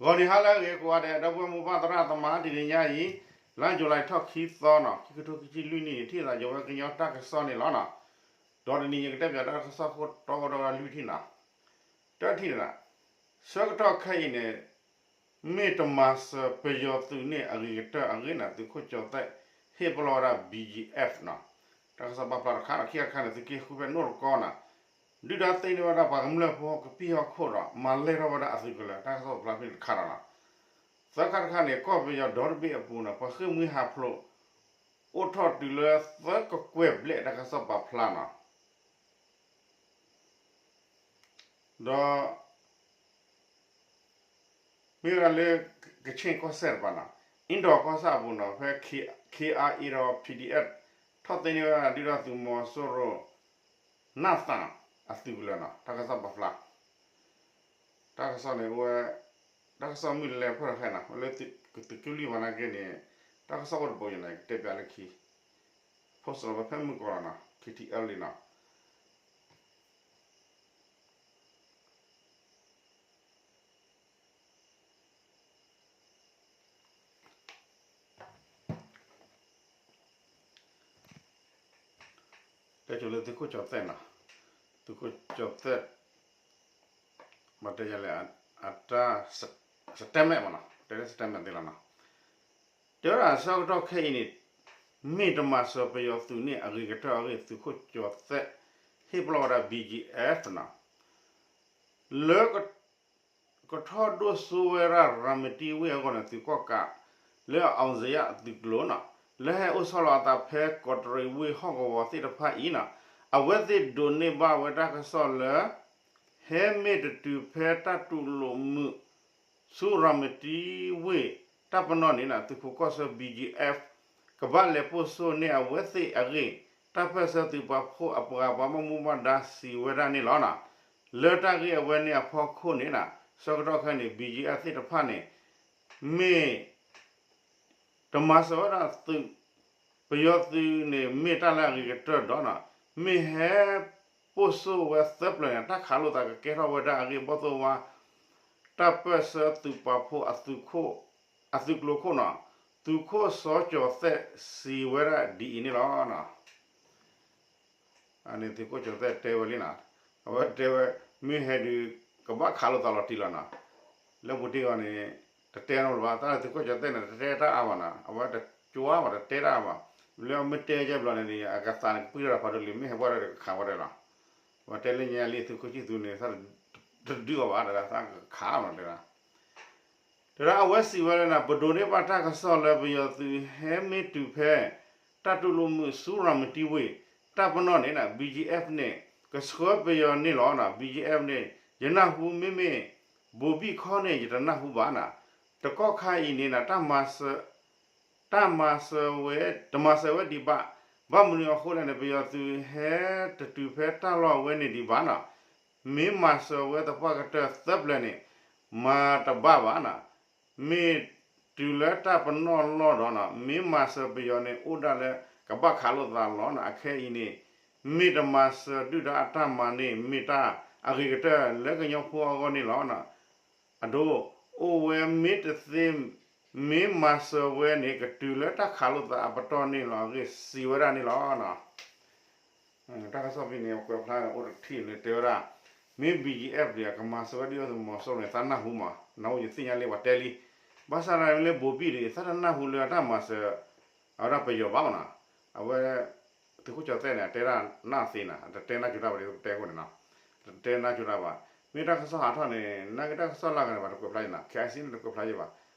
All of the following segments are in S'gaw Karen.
ဂီၤနံၤဟါလၢအဂ့ၤကိးဂၤဒဲး ဒီပုၢ်ဝဲၢ်မိၢ်ပၢ်သရၣ်သမါ တနံၤညါအံၤ လါယူၤလံထီၣ်ခံသီနီၤ ခံကထိခံဆံလွံၢ်နံၣ်န့ၣ် ထံၣ်သးယဝဲကညီတၢ်ကစီၣ်န့ၣ်လီၤနီၤ. ဒီးတနံၤယကတဲပၠးတၢ်ကစီၣ်ခိၣ်တီအိၣ်ဒီးလွံၢ်ထံၣ်နီၤ. တထံၣ်န့ၣ် ဆၢကတီၢ်ခဲအံၤန့ၣ် မ့ၢ်တမၤစၢၤပယီၤသုးန့ၣ်အဂ့ၤကတၢၢ်အဂ့ၢ်န့ၣ် သုးခိၣ်ကၠီၤသဲး ဟ့ၣ်ပလီၢ်ဝဲဒၣ် ဘီကၠံအ့ၣ်နီၤ. တၢ်ကစီၣ်ပာ်ဖျါတခါဒီး ခံခါတခါန့ၣ် သုးက့ဃုဖဲနိၣ်တကီနီၤ ဒုၣ်ဒါသ့န့ၢ်ဝဲဒၣ်ပှၤကမျၢၢ်ဖိကပံၢ်ဟီၣ်ခိၣ်ဒီး မၤလဲၢ်ထီၣ်ဝဲဒၣ်အသုးကလၢၤ တၢ်ကစီၣ်ပာ်ဖျါဖဲန့ၣ်တခါဒီးနီၤ. သၢခါတခါန့ၣ် ကီၢ်ပယီၤဒီတဘ့ၣ်အပူၤန့ၣ် ပှၤဃ့ၢ်မှံဟးဖျိး အိၣ်ထီၣ်တုၤလၢသၢကကွဲၢ်ဘျဲၣ် တၢ်ကစီၣ်ပာ်ဖျါနီၤ. ဒီး မ့ၢ်ဝဲဒၣ်လၢ ကခ့ၣ်ကီၢ်စဲၣ်တပၤနီၤ အ့ၣ်ဒီးကီၢ်ဆၣ်အပူၤနီၤ ဖဲ ခ့ၣ်အါအ့ၣ် ဒီး ပီၣ်ဒီအ့ၣ် ထီၣ်သ့န့ၢ်ဝဲဒၣ်ဒုၣ်ဒါသုးမီၤစိရိၤ နၢ်သၣ်အသုးကလၢၤနီၤ တၢ်ကစီၣ်ပာ်ဖျါ တၢ်ကစီၣ်န့ၣ်အိၣ်ဝဲ တၢ်ကစီၣ်မုၢ်လဲၤဖဲတခါနီၤ လၢသုးက့လွံၢ်ပှၤနာ်က့န့ၣ် တၢ်ကစီၣ်အိၣ်တဘိယဲန့ၣ် ကတဲပၠးလၢခံ post လီၤဝဲဖဲမုၢ်ကီၢ်လီၤနီၤ ခ့ၣ်ထံအၢလံနီၤ. တဲဆိလၢသုးခိၣ်ကၠီၤသဲးနီၤ သုးခိၣ်ကၠီၤသဲး မ့ၢ်တဲယလဲၣ် အတၢ် statement မ့ၢ်နီၤ တဲလၢ statement သ့လီၤနီၤ. တဲဝဲဒၣ်ဆၢကတီၢ်ခဲအံၤန့ၣ် မ့ၢ်တမၤစၢၤပယီၤသုးန့ၣ်အဂ့ၤကတၢၢ်အဂ့ၢ် သုးခိၣ်ကၠီၤသဲး ဟ့ၣ်ပလီၢ်ဝဲဒၣ် ဘီကၠံအ့ၣ်နီၤ လၢ ကထီၣ်ဒိၣ်စိဝဲဒၣ်ရၤမတံဝ့ၢ်အဂီၢ်န့ၣ် သုးကီၣ်ကး လၢအီစယၣ်အသုးကျိၤနီၤ လၢဟဲအိၣ်ဆီလီၤအသးဖဲကီးတရံးဝ့ၢ်ဟီၣ်ကဝီၤသ့ၣ်တဖၣ်အံၤနီၤ အဝဲသ့ၣ်ဒိးန့ၢ်ဘၣ်ဝဲတၢ်ကစီၣ်လၢ ဟဲမ့ၢ်တတုၤဖဲတၢ်တူၢ်လိာ်မုာ် ဆူရၤမတံဝ့ၢ်တၢ်ပနီၣ်န့ၣ်နီၤ သုးခိးကီၢ်ဆၢ ဘီကၠံအ့ၣ် ကဘၣ်လဲၤပိာ်စိန့ၢ်အဝဲသ့ၣ်အဂ့ၢ် တၢ်ပၢၢ်ဆၢသုးပာ်ဖှိၣ်အပှၤဘၣ်မူဘၣ်ဒါစံးဝဲဒၣ်န့ၣ်လီၤ. လၢတၢ်ဂ့ၢ်အဝဲန့ၣ်အဖီခိၣ်န့ၣ်နီၤ ဆၢကတီၢ်ခဲအံၤန့ၣ် ဘီကၠံအ့ၣ်သ့ၣ်တဖၣ်န့ၣ် မ့ၢ် တမၤစၢၤဝဲဒၣ်သုး ပယီၤသုးန့ၣ် မ့ၢ်တၢ်လၢအဂ့ၤကတၢၢ်ဒီးနီၤ မ့ၢ်ဟဲပိာ်စိဝဲသၢပျၢၤန့ၣ် တၢ်ခးလိာ်သးကကဲထီၣ်ဝဲဒၣ်အဂ့ၢ် ဘီၣ်သိၣ်ဝါ တၢ်ပၢၢ်ဆၢသုးပာ်ဖှိၣ်အသုးခိၣ် အသုးကျိၤခိၣ်နီၤ သုးခိၣ်စီၤကၠီၤသဲးစံးဝဲဒၣ်ဒ်အံၤန့ၣ်လီၤ. အန့ၣ်သုးခိၣ်ကၠီၤသဲးတဲဝဲလံနီၤ အဝဲတဲဝဲ မ့ၢ်ဟဲဒုး ကဘၣ်ခးလိာ်သးလီၤတံၢ်လီၤနီၤ လၢပူၤတ့ၢ်ဂီၤန့ၣ် တတဲနီတဘျီဘၣ် တၢ်လၢသုးခိၣ်ကၠီၤသဲးန့ၣ် တတဲတၢ်အါဘၣ်နီၤ အဝဲတကွၢ်ဘၣ် တတဲတၢ်အါဘၣ် လၢအမ့ၢ်တဲကဲဘျီန့ၣ် အကသးန့ၣ်ကပှံၢ်ထီၣ်တၢ်ဖးဒိၣ်လံ မ့ၢ်ဟဲပှၢ်ထီၣ်ဒီးကခးဝဲဒၣ်လီၤ အဝဲတဲလၢညါလံ သုးခိၣ်ဆံၣ်သူန့ၣ် တဒုးအီၤဘၣ် တၢ်သးကခးလီၤတဲဒၣ် တဲဒၣ်အဝဲစံးဝဲလၢနီၤ ပဒိးန့ၢ်ဘၣ်တၢ်ကစီၣ်လၢပယီၤသုးဟဲမ့ၢ်တုၤဖဲ တၢ်တူၢ်လိာ်မုာ်ဆူရၤမတံဝ့ၢ် တၢ်ပနီၣ်န့ၣ်နီၤ ဘီကၠံအ့ၣ်န့ၣ် ကဆှၢပယီၤန့ၣ်လီၤနီၤ ဘီကၠံအ့ၣ်န့ၣ် ယနၢ်ဟူမ့မ့ၢ် ဘိၤဘံၣ်ခီန့ၣ် ယတနၢ်ဟူဘၣ်နီၤ တကီၢ်ခါအံၤန့ၣ်နီၤ တၢ်မၤစၢၤ တၢ်မၤစၢၤဝဲ တမၤစၢၤဝဲဒံးဘၣ် ဘၣ်မနုၤအဃိလဲၣ်န့ၣ် ပယီၤသုးဟဲတတုၤဖဲတၢ်လီၢ်အဝဲန့ၣ်ဒံးဘၣ်နီၤ မ့ၢ်မၤစၢၤဝဲသပှၢ်ကတၢၢ်သၢပျၢၤန့ၣ် မၤတဘၣ်ဘၣ်နီၤ မ့ၢ်တုၤလၢတၢ်ပနီၣ်လီၢ်ဒီးနီၤ မ့ၢ်မၤစၢၤပယီၤန့ၣ် အိၣ်ဒၣ်လၢကဘၣ်ခးလိာ်သးလီၤနီၤ အခဲအံၤန့ၣ် မ့ၢ်တမၤစၢၤဒုၣ်ဒါအတၢ်မၤန့ၣ် မ့ၢ်တၢ်အဂ့ၤကတၢၢ်လၢကညီဖိအဂီၢ်န့ၣ်လီၤ. အဒိ အိၣ်ဝဲမ့ၢ်တသ့ မ့ၢ်မၤစၢၤဝဲန့ၣ် ကတုၤလၢတၢ်ခးလိာ်သးအပတီၢ်န့ၣ်လီၤအဂ့ၢ် စံးဝဲဒၣ်န့ၣ်လီၤ. တၢ်ကစီၣ်ဖဲန့ၣ် ကွဲးဖျါအိၣ်တထံၣ်န့ၣ် တဲဝဲဒၣ် မ့ၢ် ဘီကၠံအ့ၣ် ဒ်အကမၤစၢၤဝဲဒၣ်သုးမီၤစိရိၤန့ၣ် သးနၢ်ဟူမး နၢ်ဟူယသ့ၣ်ညါလံ ပှၤတဲလံ ဘၣ်ဆၣ်ဒၣ်လၢ ဘိၤဘံၣ်န့ၣ် သးတနၢ်ဟူလၢတၢ်မၤစၢၤ အဝဲဒၣ်ပယီၤဘၣ်မးနီၤ အဝဲ သုးခိၣ်ကၠီၤသဲးန့ၣ် အတဲဒၣ်နၢ်သ့နီၤ တတဲနၢ်ကၠိတၢ်ဘၣ်ဒ်ပတဲအဃိန့ၣ်နီၤ တတဲနၢ်ကၠိတၢ်ဘၣ် မ့ၢ်တၢ်ကစီၣ်ဟးထီၣ်န့ၣ် နာ်က့တၢ်ကစီၣ်လၢ်ဂၤန့ၣ် ပှၤတကွဲးဖျါယၤနီၤ ခ့ၣ်အါစံန့ၣ် တကွဲးဖျါယၤဘၣ်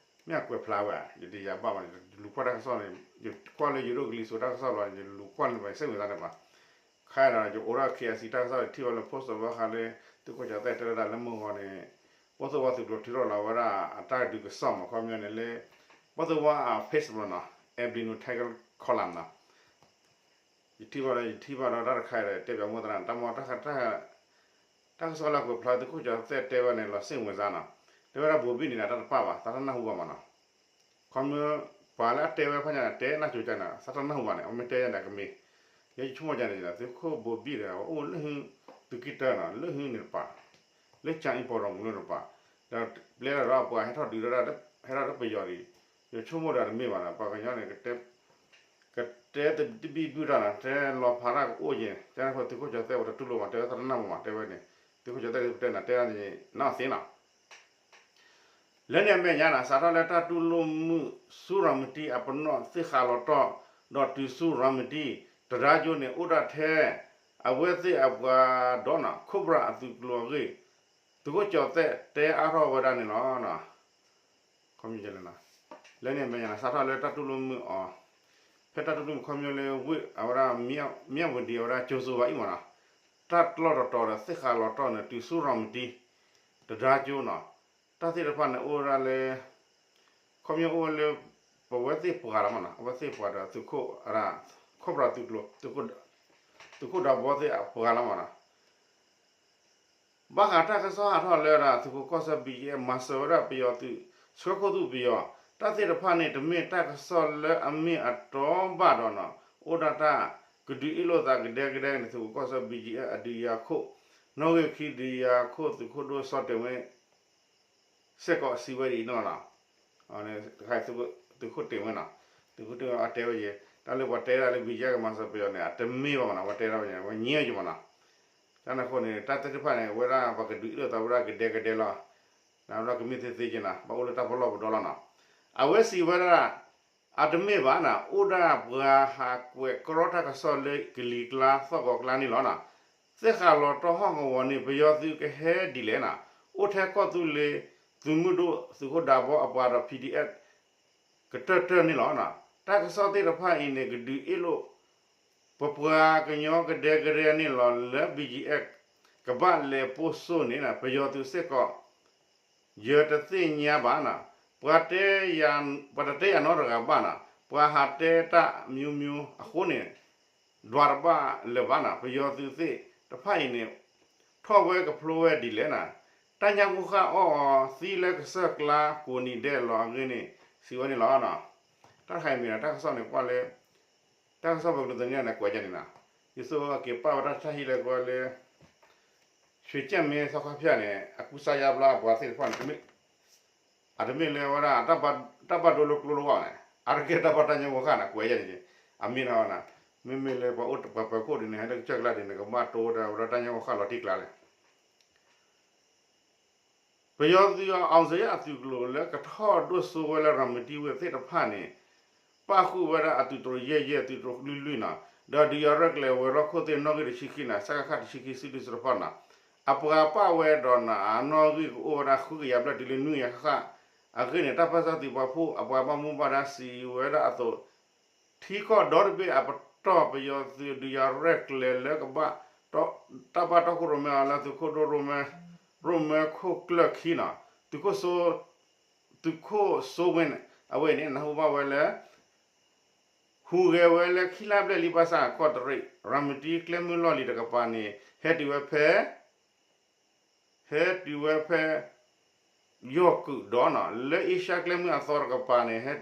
မ့ၢ်အကွဲးဖျါဝဲ ယတယၤဘၣ်မး ယလူၤကွၢ်တၢ်ကစီၣ်န့ၣ် ယကွၢ်လၢယဒိၣ်ကလံၤစိးတၢ်ကစီၣ်လီၤ ယလူၤကွၢ်လၢပစ့ၢ်ဝဲသးန့ၣ်ဘၣ် ခါဒီး ယအိၣ်ဒီး ခ့ၣ်အါစံ တၢ်ကစီၣ် ယထံၣ်ဘၣ်လၢ post ဘၣ်ဃးလၢ သုးခိၣ်ကၠီၤသဲးတဲဝဲဒၣ်လၢမုၢ်ဂီၤန့ၣ် ဘီၣ်သိၣ်ဝါသုးကျိၤထုးထီၣ်လီၤဝဲဒၣ် အတၢ်ဒုးကစီၣ်မး ခီပညီန့ၣ်လၢ ဘီၣ်သိၣ်ဝါအ Facebook နီၤ Albino Tiger Column နီၤ ယထံၣ်ဘၣ်ဒီး ယထံၣ်ဘၣ်ဒီးတၢ်တခါဒီး တဲပၠးမိၢ်သရၣ် တၢ်မ့ၢ် တၢ်ကစီၣ်လၢကွဲးဖျါ သုးခိၣ်ကၠီၤသဲးတဲဝဲန့ၣ် လီၤစ့ၢ်ဝဲသးနီၤ တဲဝဲဒၣ် ဘိၤဘံၣ်န့ၣ် တၢ်တပၣ်ဘၣ် သးတနၢ်ဟူဘၣ်မးနီၤ ခီမ့ၢ် ပှၤလၢအတဲဝဲဖဲညါန့ၣ် တဲနၢ်ကၠိကၢန့ၣ် သးတနၢ်ဟူဘၣ်န့ၣ် အမ့ၢ်တဲယၤန့ၣ် ကမ့ၢ် ယဆိကမိၣ်ယၤန့ၣ် သုးခိၣ်ဘိၤဘံၣ်ဒီး အအိၣ်လၢ သုးက့တၢနီၤ လၢဟံးန့ၣ်တပၤ လၢကၠၢအံၤပီၣ်ဒီးမူလၢတပၤ ဒီးပျဲလီၤဒီးပှၤဟဲထီၣ်ဒုးဒီး ဟဲထီၣ်ဒီးပယီၤဒံး, ယဆိကမိၣ်ဒီးတမ့ၢ်ဘၣ်နီၤ, ပှၤကညီန့ၣ် ကတဲတဘံၣ်ဘုၣ်တၢ်နီၤ, တဲလီၤဖးတၢ်ကအိၣ်က့ၤ, တဲန့ၣ်ဖိသုးခိၣ်ကၠီၤသဲၣ်ပတတူၢ်လိာ်မး, တဲဝဲသရၣ်နၢ်မးမး တဲဝဲန့ၣ်, သုးခိၣ်ကၠီၤသဲၣ်ဒ်ပတဲနၤ တဲဒၣ်န့ၣ် နီၢ်သ့နီၤ လၢန့ၣ်အမဲာ်ညါနီၤ စးထီၣ်လၢတၢ်တူၢ်လိာ်မုာ်ဆူရၤမတံအပနီၣ်သ့ၣ်ဃးလီၤတီၢ်, ဒီးတုၤဆူရၤမတံ တဒါကၠိန့ၣ် အိၣ်ဒၣ်ထဲ အဝဲသ့ၣ်အပှၤဒီးနီၤ ခိၣ်ဘြၣ်အသုးကျိၤအဂ့ၢ်, သုးခိၣ်ကၠီၤသဲၣ်တဲအါထီၣ်ဝဲဒၣ်န့ၣ်လီၤ. ခီ လၢန့ၣ်အမဲာ်ညါနီၤ စးထီၣ်လၢတၢ်တူၢ်လိာ်မုာ်အီၤ, ဖဲတၢ်တူၢ်လိာ်မုာ်ခီပညီလၢဝ့ၢ်အဝဲဒၣ် မၠၣ်ဝတံၤ အဝဲဒၣ်ကၠိစိဝါအံၤမးနီၤ, တၢ်လီၢ်တတီၤဒီးသ့ၣ်ဃးလီၤတီၢ်န့ၣ် တုၤဆူရၤမတံ တဒါကၠိနီၤ, တၢ်သ့ၣ်တဖၣ်န့ၣ်အိၣ်ဝဲဒၣ်လၢ ခီပညီအိၣ်ဝဲလၢ ပဝဲသ့ၣ်ပှၤလီၤမးနီၤ, အဝဲသ့ၣ်ပှၤဒီးသုးခိၣ် ခိၣ်ဘြၣ်သုးကျိၤ သုးခိၣ်ဒးဘီသ့ၣ်အပှၤလီၤမးနီၤ. ဘၣ်ဃးတၢ်ကစီၣ်ဟးထီၣ်လၢဒၣ်သုးခိၣ်ကီၢ်စဲၣ် ဘံၣ်ယဲၢ် မၤစၢၤဝဲဒၣ်ပယီၤသုး ဆှၢခိၣ်သူၣ်ပယီၤ, တၢ်သ့ၣ်တဖၣ်န့ၣ် တမ့ၢ်တၢ်ကစီၣ်လၢအမ့ၢ်အတီဘၣ်ဒီးနီၤ, အိၣ်ဒၣ်တၢ်ကဒုးအ့ၣ်လိာ်သးကဒဲကဒဲန့ၣ် သုးခိၣ်ကီၢ်စဲၣ် ဘံၣ်ယဲၢ် အဒုးယၤခိၣ် နီၣ်ဂံၢ်ခံ ဒုးယၤခိၣ်သုးခိၣ်ဒိၣ်စီၤတ့ၢ်ဝ့ စ့ၢ်ကီးစံးဝဲဒ်အံၤန့ၣ်လီၤနီၤ. သုးခိၣ်တ့ၢ်ဝ့နီၤ, သုးခိၣ်တ့ၢ်ဝ့အတဲဝဲယဲၢ် တၢ်လၢပှၤတဲဒၣ်လၢ ဘံၣ်ယဲၢ် ကမၤစၢၤပယီၤန့ၣ် အတမ့ၢ်ဘၣ်မးနီၤ, ပှၤတဲဒၣ်ဝဲန့ၣ် အဝဲညံဝဲယဲၢ်မးနီၤ. တၢ်န့ၣ်အဃိန့ၣ် တၢ်သ့ၣ်တဖၣ်န့ၣ် အဝဲဒၣ်ပှၤကဒုးအ့ၣ်လိာ်သးဝဲဒၣ်ကဒဲကဒဲလီၤ. ဝဲဒၣ်ကမ့ၢ်သ့သ့က့ၤနီၤ, ဘၣ်အိၣ်လၢတၢ်ပလီၢ်ပဒီလီၤနီၤ. အဝဲစံးဝဲဒၣ် အတမ့ၢ်ဘၣ်နီၤ, အိၣ်ဒၣ်ပှၤဟးကွဲးကြီတၢ်ကစီၣ်လၢကလံၤကျါသီၣ်ဂီၤကျါန့ၣ်လီၤနီၤ. သ့ၣ်ဃးလီၤတီၢ်ဟီၣ်ကဝီၤန့ၣ် ပယီၤသုးကဟဲဒ်လဲၣ်နီၤ, အိၣ်ထဲကီၢ်သူလ့ၤ သုးမုၢ်ဒိၣ် သုးခိၣ်ဒးဘီအပှၤဒီး PDF ကတၢၢ်တၢၢ်န့ၣ်လီၤ. တၢ်ကစီၣ်သ့ၣ်တဖၣ်အံၤန့ၣ် ကဒုးအ့ၣ်လိာ် ပပှၤကညီကဒဲကဒဲန့ၣ်လီၤ. လၢ ဘံၣ်ယဲၢ် ကဘၣ်လဲၤပိၢ်စိန့ၣ် ပယီၤသုးစ့ၢ်ကီး ယတသ့ၣ်ညါဘၣ်နီၤ, ပှၤတဲယၤ, ပှၤတတဲယၤနီတဂၤဘၣ်နီၤ, ပှၤဟးတဲတၢ် မျိုးမျိုး အဃိန့ၣ် ဒွးတဘၣ်လၢၤဘၣ်နီၤ, ပယီၤသုးသ့ၣ်တဖၣ်အံၤန့ၣ် ထီၣ်ဝဲကဖျိဝဲဒ်လဲၣ်နီၤ, တၢ်ညၣ်ဂိၢ်ဃၣ်အီၣ်အီၤသံလၢကစၢၢ်ကျါကိးနံၤဒဲးလီၤအဂ့ၢ်န့ၣ် စံးဝဲန့ၣ်လီၤ. တၢ်တခါအံၤမ့ၢ်နီၤ တၢ်ကစီၣ်န့ၣ်ကွၢ်လၢ တၢ်ကစီၣ်ပကတသန့ၤန့ၣ် ကွဲးယဲန့ၣ်နီၤ, ယဆိကမိၣ်က့ၤပာ်ဝဲတၢ်ဆါဟံၣ်လၢကွဲးလၢ ရွှေကြယ်မင်း သီခါဖၠၣ်န့ၣ် အကူစါယါဘျါအပှၤသ့ၣ်တဖၣ်န့ၣ် အတမ့ၢ်လၢဝဲဒၣ် တၢ်ဘၣ်ဒိလၢကျိလၢဝါန့ၣ် အါတက့ၢ်တၢ်ဘၣ်တၢ်ညၣ်ဂိၢ်ဃၣ်န့ၣ် ကွဲးယဲန့ၣ်, အမ့ၢ်နီၤ, မ့မ့ၢ်လၢပှၤအိၣ်ပှၤပၢၤခိၣ်ဒ်န့ၣ် ဟဲလၢကစၢၢ်ကျါဒ်န့ၣ် ကဘၣ်တိဝဲဒၣ်တၢ်ညၣ်ဂိၢ်ဃၣ်လီၤတံၢ်ကျါလဲၣ် ပယီၤသုးအီၤ အောင်ဇေယျ အသုးကျိၤလၢကထီၣ်ဒိၣ်စိဝဲလၢရၤမတံဝ့ၢ်သ့ၣ်တဖၣ်န့ၣ် ပၣ်ဃုာ်ဝဲဒၣ်အသုးတြိၤယဲၢ်ယဲၢ် သုးတြိၤလွံၢ်လွံၢ်နီၤ, ဒီးဒုးယၤရဲၣ်ကျဲၤဝဲၤလီၢ်ခိၣ်သ့ၣ်နီၣ်ဂံၢ်တဆံခံနီၤ, စကခ တဆံခံ စုဒုၣ်စုတီၤဖီၣ်နီၤ, အပှၤပာ်ဝဲဒီးနီၤ အနီၣ်ဂံၢ်ကအိၣ်ဝဲဒၣ်ဃုကယၤဘျဲၣ်တုၤလၢနွံကယၤဃၣ်ဃၣ်, အဂ့ၢ်န့ၣ် တၢ်ပၢၢ်ဆၢသုးပာ်ဖှိၣ်အပှၤဘၣ်မူဘၣ်ဒါစံးဝဲဒၣ်အသိး ထံကီၢ်ဒီတဘ့ၣ်အပတီၢ် ပယီၤသုးဒုးယၤရဲၣ်ကျဲၤလၢကဘၣ် တၢ်ဘၣ်တီၢ်ခိၣ်ရိၣ်မဲအီၤလၢသုးခိၣ်ဒိၣ်ရိၣ်မဲ ရိၣ်မဲခိၣ်ကျၢၢ်ခံနီၤ, သုးခိၣ်စိဝ့ၢ်န့ၣ် အဝဲအံၤန့ၣ် နၢ်ဟူဘၣ်ဝဲလၢ ဟူးဂဲၤဝဲလၢခံလါဘျဲၣ်လံ ဘၣ်ဆၣ်ကီးတရံး ရၤမတံကျဲမုၢ်လီၢ်လံၤတကပၤန့ၣ် ဟဲတုၤဝဲဖဲ ဟဲတုၤဝဲဖဲ ယီၢ်ကုာ်ဒီးနီၤ လၢအ့ရှါကျဲမုၢ်အသီတကပၤန့ၣ် တ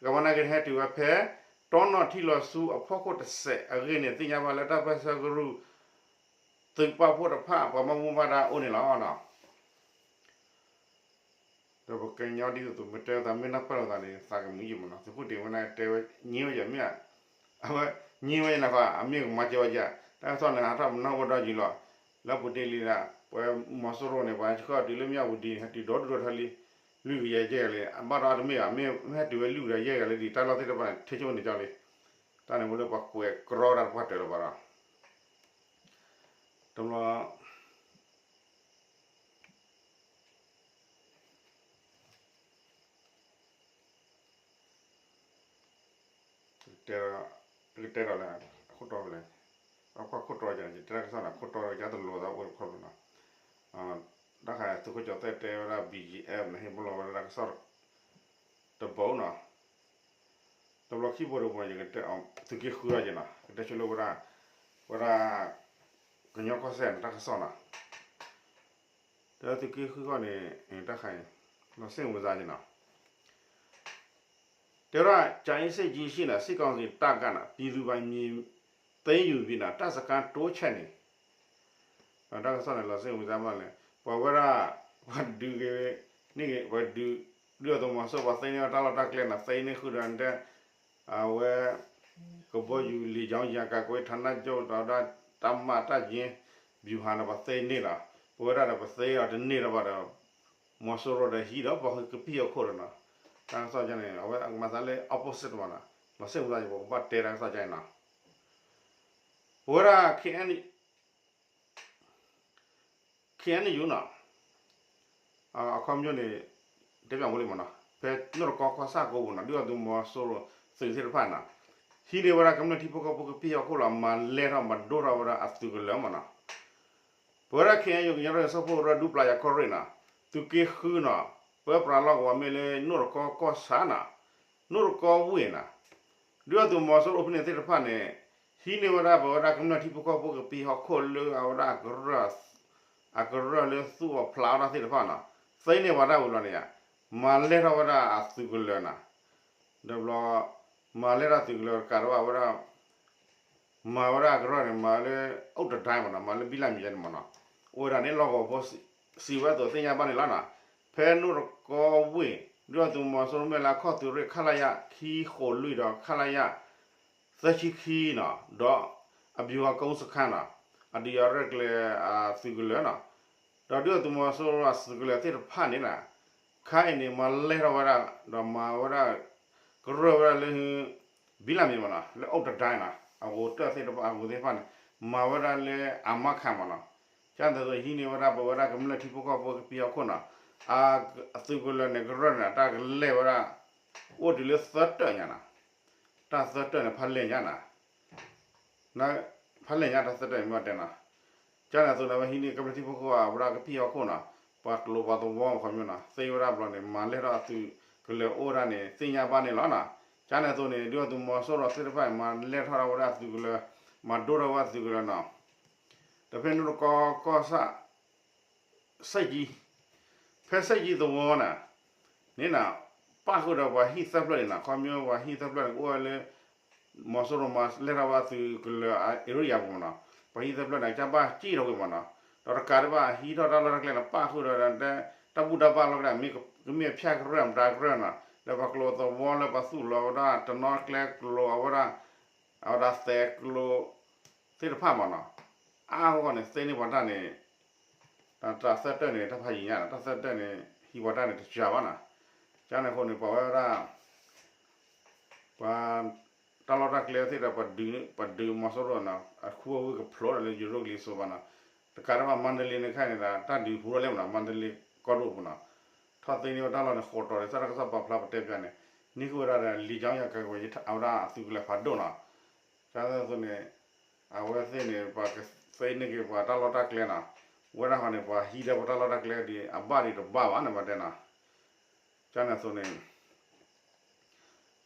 ကပၤနာ်က့ ဟဲတုၤဝဲဖဲ တီနီၣ်ထံလီၤဆူအဖီခိၣ်တစဲးအဂ့ၢ်န့ၣ် သ့ၣ်ညါဘၣ်လၢတၢ်ပၢၢ်ဆၢကရူၢ် သုးပာ်ဖှိၣ်တဖၣ် ပှၤဘၣ်မူဘၣ်ဒါအိၣ်န့ၣ်လီၤ. ဒီးပကညီဒ်သိးသုးမ့ၢ်တဲသး မ့ၢ်နၢ်ပၢၢ်လိာ်သးန့ၣ် သးကမုာ်ယံာ်မးနီၤ, သုးခိၣ်တ့ၢ်ဝဲန့ၣ် တဲဝဲ ညံဝဲယၤမ့ၢ်ဧါ, အဝဲ ညံဝဲယၤန့ၣ်ဃီ အမ့ၢ်ကမၤစၢၤဝဲယၤ, တၢ်ကစီၣ်န့ၣ် ဟးထီၣ်မနုၤဝဲဒီးယံာ်လီၤ, လၢပူၤတ့ၢ်လံဒၣ် ပှၤမီၤစိရိၤန့ၣ် ပှၤဆှၢအီၤတုၤလၢမၠၣ်ဝတံၤန့ၣ် ဟဲတုၤဒီဒူၣ်ဒီထၢလံ, လွံၢ်ကယၤယဲၢ်ကယၤလံ, အဘၣ်ဒီးအတမ့ၢ်ဘၣ်, မ့ၢ်ဟဲတုၤဝဲလွံၢ်ကယၤယဲၢ်ကယၤလံဒ် တၢ်လီၢ်သ့ၣ်တဖၣ်န့ၣ် ထဲဆိန့ၣ်ကၠီလံ, တၢ်န့ၣ်ဝဲလၢပှၤကွဲးကြီတၢ်တပှၢ်တၢၢ်လၢၤဘၣ်ဒီး တဘျီ တဲ တဲဒီးလၢ အခိၣ်တီဖဲလဲၣ်, အခိၣ်တီယၤန့ၣ် ယတဲတၢ်ကစီၣ်န့ၣ် အခိၣ်တီယၤတလိၤသးအိၣ်တခီဖျိနီၤ, တၢ်ခါသုးခိၣ်ကၠီၤသဲၣ်တဲဝဲဒၣ် ဘံၣ်ယံၣ်အဲၣ် န့ၣ် ဟ့ၣ်ပလီၢ်ဝဲဒၣ်တၢ်ကစီၣ်တဘိနီၤ, တဘျီခံဘိတဘိန့ၣ် ယကတဲအီၤ သုးက့ဃုအီၤက့ၤနီၤ, ကတဲဆိလၢဝဲဒၣ် ဝဲဒၣ် ကညီကီၢ်စဲၣ်န့ၣ် တၢ်ကစီၣ်နီၤ, တဲသုးက့ဃုခီန့ၣ် တၢ်ခါအံၤ လီၤစ့ၣ်ဝဲစါက့ၤနီၤ တဲဝဲဒၣ် ကြာအင်းဆိပ်ကြီးရှိ စစ်ကောင်စီတပ်က ပြည်သူပိုင်မြေသိမ်းယူပြီး တပ်စခန်းတိုးချဲ့နေ တၢ်ကစီၣ်န့ၣ် လီၤစ့ၣ်ဝဲစါမးလဲၣ်, ပှၤဝဲဒၣ် ပှၤဒုးက့ၤ န့ၢ်က့ၤ ပှၤဒုး ဒုၣ်ဒါသုးမီၤစိရိၤ ပှၤသ့န့ၢ်ဝဲတၢ်လီၢ်တၢ်ကျဲနီၤ သ့န့ၢ်ဃုာ်ဒီးတဲ အဝဲ ကဘီယူၤ လေကြောင်းရန်ကာကွယ် ဌာနချုပ် ဒီးဒၣ် တပ်မ တပ်ရင်း ဗျူဟာ န့ၣ် ပှၤသ့န့ၢ်လီၤ ပဝဲဒၣ်ဒီးပသ့အီၤတန့ၢ်လၢၤဘၣ်ဒီး မီၤစိရိၤဒီးဟံးဒီးပှၤကပံၢ်ဟီၣ်ခိၣ်ဒီးနီၤ တၢ်ကစီၣ်န့ၣ် အဝဲအကမၤသးလၢ opposite မးနီၤ လီၤစ့ၣ်မူသးယပကဘၣ်တဲတၢ်ကစီၣ်ကန့ၣ်နီၤ ပဝဲဒၣ် KNU နီၤ အခီပညီန့ၣ် တဲပၠးဖိလံမးနီၤ ဖဲနိၣ်တကီကီၢ်ဆၣ်ကိးပူၤနီၤ ဒုၣ်ဒါသုးမီၤစိရိၤသုးသ့ၣ်တဖၣ်နီၤ ဟံးန့ၢ်ဝဲဒၣ်ကမျၢၢ်ထံဖိကီၢ်ဖိကပံၢ်ဟီၣ်ခိၣ်လီၤ မၤလဲၢ်ထီၣ်မၤဒိၣ်ထီၣ်ဝဲဒၣ်အသုးကလၢၤမးနီၤ ပဝဲဒၣ် KNU ကညီဒီကညီဖိဒီးဒူပျၢ်ယၤကီၢ်ရ့ၣ်နီၤ သုးက့ဃုနီၤ ပၢပြးလီၢ်ကဝီၤမ့ၢ်လၢနိၣ်တကီကီၢ်ဆၣ်နီၤ နိၣ်တကီဝ့ၢ်နီၤ ဒုၣ်ဒါသုးမီၤစိရိၤအိၣ်ဖဲန့ၣ်သ့ၣ်တဖၣ်န့ၣ် ဟံးန့ၢ်ဝဲဒၣ်ပဝဲဒၣ်ကမျၢၢ်ထံဖိကီၢ်ဖိကပံၢ်ဟီၣ်ခိၣ်လၢအဝဲဒၣ် အကရၢၢ်လၢသူၣ်အီၣ်ဖျးအီၣ်တၢ်သ့ၣ်တဖၣ်နီၤ သ့န့ၢ်ပှၤတၢ်ဝံၤလီၤန့ၣ် မၤလဲၢ်ထီၣ်ဝဲဒၣ်အသုးကလၢၤနီၤ ဒီးဘျီ မၤလဲၢ်ထီၣ်သုးကလၢၤတကးဒံးဘၣ်ဝဲဒၣ် မၤဝဲဒၣ်အကရၢၢ်န့ၣ် မၤလၢ အုၣ်တဒၢမးနီၤ မၤလၢဘံလၢ်မံၤန့ၣ်မးနီၤ အိၣ်ဝဲဒၣ်န့ၣ် လီၢ်ကဝီၤဖိစံးဝဲအသိးသ့ၣ်ညါဘၣ်န့ၣ်လီၤနီၤ ဖဲနိၣ်တကီဝ့ၢ် ဒုၣ်ဒါသုးမီၤစိရိၤမ့ၢ်လၢခီၣ်သုးရ့ၣ် ခလရ ခံဃိးလွံၢ်ဒီး ခလရ သၢဆံခံနီၤ ဒီး အဗျူဟာကုန်းစခန်းနီၤ အဒုးယၤရဲၣ်ကျဲၤအသုးကလၢၤနီၤ ဒီးဒုၣ်ဒါသုးမီၤစိရိၤအသုးကလၢၤသ့ၣ်တဖၣ်န့ၣ်နီၤ ခါအံၤန့ၣ် မၤလဲၢ်ထီၣ်ဝဲဒၣ် ဒီးမၤဝဲဒၣ် ကရၢၢ်ဝဲဒၣ်လၢ ဘံလၢ်မံၤမးနီၤ လၢအုၣ်တဒၢနီၤ အဂိၤတၢၢ်သ့ၣ်တဖၣ် အဂိၤသ့ၣ်တဖၣ်န့ၣ် မၤဝဲဒၣ်လၢအမါခးမးနီၤ ကန့ၣ်သိးဟံးန့ၢ်ဝဲဒၣ်ပဝဲဒၣ်ကမျၢၢ်ထံဖိကီၢ်ဖိကပံၢ်ဟီၣ်ခိၣ်နီၤ အသုးကလၢၤန့ၣ် ကရၢၢ်န့ၣ် တၢ်ကလဲၢ်ဝဲဒၣ် အိၣ်တုၤလၢသၢတၢၢ်ညါနီၤ တၢ်သၢတၢၢ်န့ၣ် ဖးလဲၢ်ညါနီၤ ဖးလဲၢ်ညါတၢ်သၢတၢၢ်န့ၣ်မ့ၢ်တဲနီၤ ကန့ၣ်သိးန့ၣ် အဝဲဟံးန့ၢ်ကမျၢၢ်ထံဖိကီၢ်ဖိအဝဲဒၣ်ကပံၢ်ဟီၣ်ခိၣ်နီၤ ပှၤကျိၤပှၤသဝီအခီပညီနီၤ သ့ဝဲဒၣ်ဘျီန့ၣ် မၤလဲၢ်ထီၣ်အသုးကလၢၤအိၣ်ဝဲဒၣ်န့ၣ် သ့ၣ်ညါဘၣ်န့ၣ်လီၤနီၤ ကန့ၣ်သိးန့ၣ် ဒုၣ်ဒါသုးမီၤစိရိၤသ့ၣ်တဖၣ်န့ၣ် မၤလဲၢ်ထီၣ်ဝဲဒၣ်အသုးကလၢၤ မၤဒိၣ်ထီၣ်ဝဲအသုးကလၢၤနီၤ ဒီးဖဲနိၣ်တကီကီၢ်ဆၣ် စဲးကၠံ ဖဲစဲးကၠံသဝီန့ၣ် န့ၣ်နီၤ ပၣ်ဃုာ်ဒီးပှၤဟံၣ်သၢဖျၢၣ်န့ၣ်နီၤ ခီပညီပှၤဟံၣ်သၢဖျၢၣ်န့ၣ် ကအိၣ်ဝဲလၢ မီၤစိရိၤမၤလဲၢ်ထီၣ်ဝဲအသုးကလၢၤ area ပူၤမးနီၤ ပှၤဟံၣ်သၢဖျၢၣ်န့ၣ် ကဘၣ်စံၣ်ထီၣ်ကွံာ်မးနီၤ ဒီးတကးဒံးဘၣ် ဟံးထီၣ်တၢ်လီၢ်တၢ်ကျဲန့ၣ် ပၣ်ဃုာ်ဒီး တၢ်ဘူၣ်တၢ်ဘါလီၢ်ကဒၣ် ကမ့ၢ်ဖၠၣ်ကရၢၢ် မတၤကရၢၢ်နီၤ ဒီးပှၤကျိၤသဝီလၢပှၤသူၣ်လီၤဝဲဒၣ် တနီၤကျဲကျိၤအဝဲဒၣ် အဝဲဒၣ်သဲးကျိၤ သ့ၣ်တဖၣ်မးနီၤ အါဂီၢ်န့ၣ် သ့န့ၢ်ပှၤတၢ်န့ၣ် တၢ်သၢတၢၢ်န့ၣ် တၢ်ဖးယံာ်ညါနီၤ တၢ်သၢတၢၢ်န့ၣ် ဟံးပှၤတၢ်န့ၣ် တစှၤဘၣ်နီၤ ကန့ၣ်အဃိန့ၣ် ပှၤဝဲဒၣ် ပှၤ တၢ်လီၢ်တၢ်ကျဲသ့ၣ်ဒီး ပှၤဒုးမီၤစိရိၤနီၤ အခူအဝ့ၢ်ကဖျိးဒီးလၢယိၤရိၣ်ကလံၤစိးဘၣ်နီၤ တကးဒံးဘၣ် မါဒလ့န့ၣ်ခဲအံၤန့ၣ်ဒီး တၢ်ဒုးပူၤထီၣ်လံမးနီၤ မါဒလ့ကီၢ်ဒိၣ်ပူၤနီၤ ထီၣ်သ့န့ၢ်ဝဲတၢ်လီၢ်န့ၣ် ဃိးတီၤဒီး သရၣ်ကစီၣ်ပာ်ဖျါပတဲပျးန့ၣ် န့ၢ်ဃုာ်ဝဲဒၣ်ဒီး လေကြောင်းရန်ကာကွယ် အဝဲဒၣ်အသုးကလၢၤဖးဒိၣ်နီၤ ကန့ၣ်အသိးန့ၣ် အဝဲသ့ၣ်န့ၣ် ပှၤကသ့န့ၢ်က့ၤပှၤတၢ်လီၢ်တၢ်ကျဲနီၤ ဝဲဒၣ်ဃီန့ၣ် ပှၤဟံးဒီးပှၤတၢ်လီၢ်တၢ်ကျဲဒီး အဘၣ်ဒံးတဘၣ်ဘၣ်န့ၣ် ပှၤတဲနီၤ ကန့ၣ်အသိးန့ၣ်